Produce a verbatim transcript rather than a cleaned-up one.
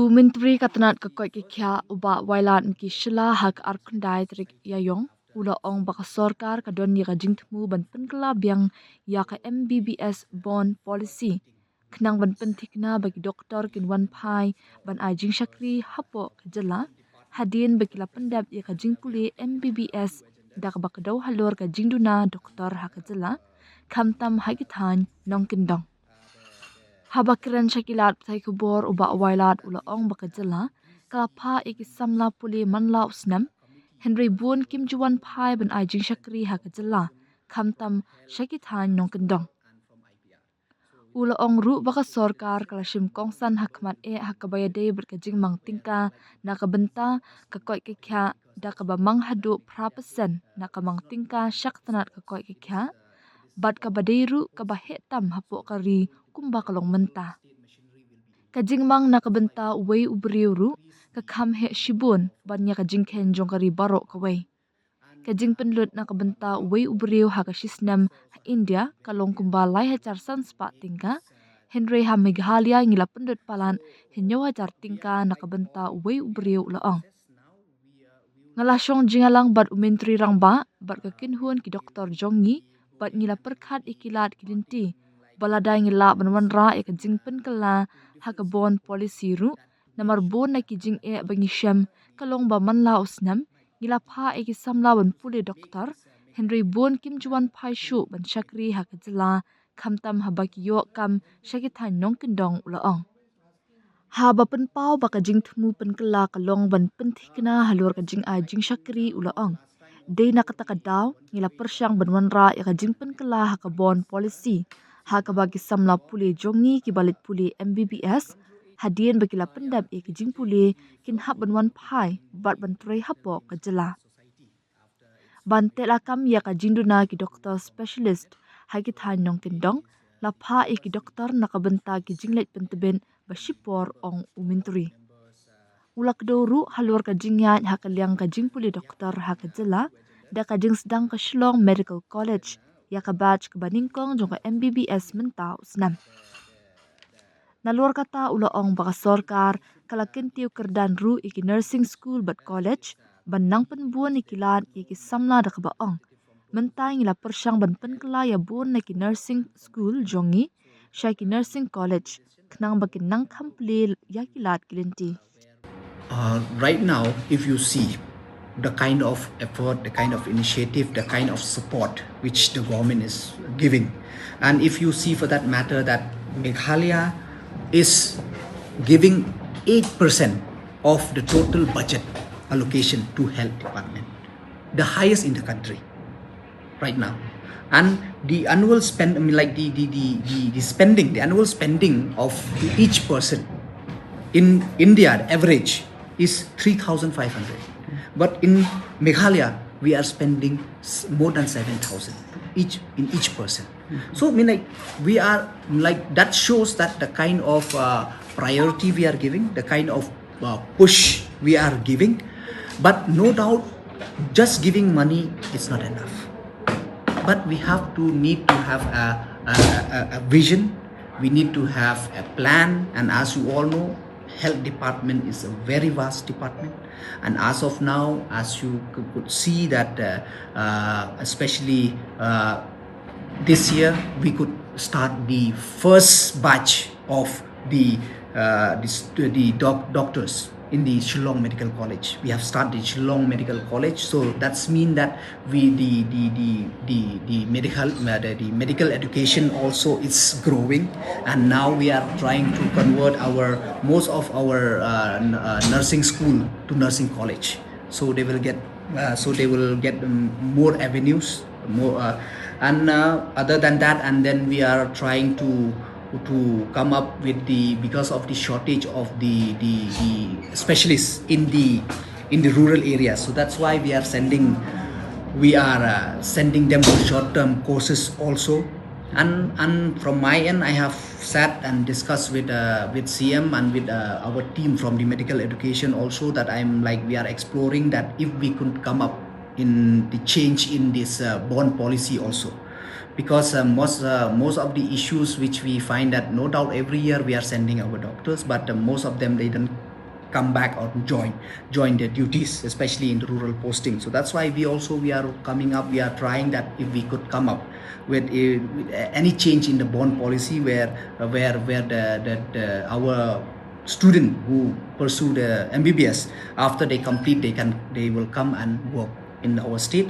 U Myntri ka tnat ka koit ka khiah u Bah Wailadmiki Shylla ha ka arphew khyndai tarik Ïaïong u la ong ba ka sorkar ka don ïa ka jingthmu ban pynkylla biang ïa ka M B B S bond policy khnang ban pynthikna ba ki doktor kin wan phai ban ai jingshakri hapoh ka jylla hadien ba ki la pyndep ïa ka jingpule M B B S da kaba kdew halor ka jingduna doktor ha ka jylla, khamtam ha ki thaiñ nongkyndong. Haba kren sha ki lad pathai khubor u Bah Wailad u la ong ba ka jylla ka la phah ïa ki samla pule man la u snem, hynrei bun kim ju wan phai ban ai jingshakri ha ka jylla, khamtam sha ki thaiñ nongkyndong. U la ong ruh ba ka sorkar ka la shim kongsan ha khmat eh ha kaba ïadei bad ka jingmang tyngka na ka bynta ka koit ka khiah da kaba mang haduh phra percent na ka mang tyngka sha ka tnat ka koit ka khiah bad kaba dei ruh kaba heh tam hapoh ka ri kumba ka long mynta. Ka jingmang na ka bynta uwei u briew ruh ka kham heh shibun ban ïa ka jingkheiñ jong ka ri baroh kawei. Ka jingpynlut na ka bynta uwei u briew ha ka shisnem ha India ka long kumba lai hajar san spah tyngka, hynrei ha Meghalaya ngi la pynlut palat hynñiew hajar tyngka na ka bynta uwei u briew, u la ong. Nga la shong jingïalang bad u Myntri Rangbah bad ka kynhun ki doktor jong ngi bad ngi la pyrkhat ïa ki lad ki lynti ba lada ngi lah ban wanrah ïa ka jingpynkylla ha ka bond policy ruh, namar bun na ki jingeh ba ngi shem ka long ba man la u snem ngi la phah ïa ki samla ban pule doktor, hynrei bun kim ju wan phai shuh ban shakri ha ka jylla, khamtam haba ki ïoh kam sha ki thaiñ nongkyndong, u la ong. Haba pynpaw ba ka jingthmu pynkylla ka long ban pynthikna halor ka jingai jingshakri, u la ong, dei na kata ka daw ngi la pyrshang ban wanrah ïa ka jingpynkylla ha ka bond policy ha kaba ki samla pule jong ngi kiba leit pule M B B S hadien ba ki la pyndep ïa ki jingpule kin hap ban wan phai bad ban trei hapoh ka jylla. Ban teh lakam ïa ka jingduna ki doktor specialist ha ki thaiñ nongkyndong, la phah ïa ki doktor na ka bynta ki jingleit pyntbit ba shipor, ong u Myntri. U la kdew ruh halor ka jingïaid ha ka liang ka jingpule doktor ha ka jylla da ka jingsdang ka Shillong Medical College ïa ka batch kaba nyngkong jong ka M B B S mynta u snem. Nalor kata u la ong ba ka sorkar ka la kyntiew kyrdan ruh ïa ki nursing school bad college ban nang pynbun ïa ki lad ïa ki samla da kaba ong, mynta ngi la pyrshang ban pynkylla ïa bun na ki nursing school jong ngi sha ki nursing college khnang ba kin nang kham plie ïa ki lad ki lynti. Uh, right now, if you see the kind of effort, the kind of initiative, the kind of support which the government is giving, and if you see for that matter that Meghalaya is giving eight percent of the total budget allocation to health department, the highest in the country right now. And the annual spend, I mean, like the, the, the, the, the spending, the annual spending of each person in India, the average is three thousand five hundred. But in Meghalaya, we are spending s- more than seven thousand each in each person. So, I mean, like, we are, like, that shows that the kind of uh, priority we are giving, the kind of uh, push we are giving. But no doubt, just giving money is not enough. But we have to need to have a, a, a, a vision. We need to have a plan. And as you all know, health department is a very vast department. And as of now, as you c- could see that, uh, uh, especially uh, this year, we could start the first batch of the uh, the, st- the doc- doctors in the Shillong Medical College. We have started Shillong Medical College, so that's mean that we the the the the, the medical uh, the, the medical education also is growing, and now we are trying to convert our most of our uh, n- uh, nursing school to nursing college. So they will get uh, so they will get um, more avenues, more uh, and uh, other than that, and then we are trying to to come up with the, because of the shortage of the the, the specialists in the in the rural areas. So that's why we are sending we are uh, sending them for short term courses also. And and from my end, I have sat and discussed with uh, with C M and with uh, our team from the medical education also, that I'm like, we are exploring that if we could come up in the change in this uh, bond policy also, because uh, most uh, most of the issues which we find, that no doubt every year we are sending our doctors, but uh, most of them, they don't come back or join join their duties, especially in the rural posting. So that's why we also, we are coming up, we are trying that if we could come up with, a, with any change in the bond policy where where where the, the, the our student who pursue the M B B S, after they complete, they can, they will come and work in our state.